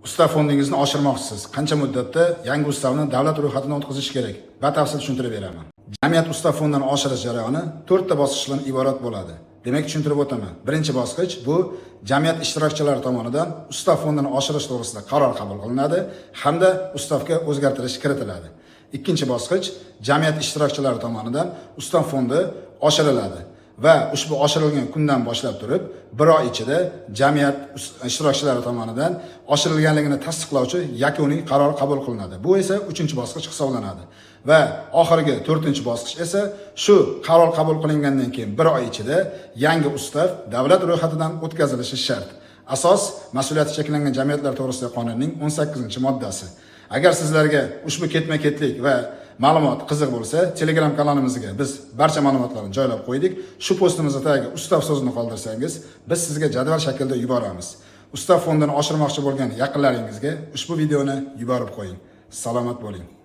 Ustav fondingizni oshirmoqchisiz. Qancha muddatda yangi ustavni davlat ro'yxatidan o'tkazish kerak? Batafsil tushuntirib beraman. Jamiyat ustav fondini oshirish jarayoni to'rtta bosqichdan iborat bo'ladi. Demak, tushuntirib o'taman. Birinchi bosqich bu jamiyat ishtirokchilari tomonidan ustav fondini oshirish to'g'risida qaror qabul qilinadi hamda ustavga o'zgartirish kiritiladi. Ikkinchi bosqich jamiyat ishtirokchilari tomonidan ustav fondi oshiriladi va ushbu oshirilgan kundan boshlab turib bir oy ichida jamiyat ishtirokchilari tomonidan oshirilganligini tasdiqlovchi yakuniy qaror qabul qilinadi. Bu esa uchinchi bosqich hisoblanadi. Va oxirgi to'rtinchi bosqich esa shu qaror qabul qilingandan keyin bir oy ichida yangi ustav davlat ro'yxatidan o'tkazilishi shart. Asos mas'uliyati cheklangan jamiyatlar to'g'risidagi qonunning 18-moddasi. Agar sizlarga ushbu ketma-ketlik va ma'lumot qiziq bo'lsa, Telegram kanalimizga biz barcha ma'lumotlarni joylab qo'ydik. Shu postimizni tagiga "ustav" so'zini qoldirsangiz, biz sizga jadval shaklida yuboramiz. Ustav fondini oshirmoqchi bo'lgan yaqinlaringizga ushbu videoni yuborib qo'ying. Salomat bo'ling.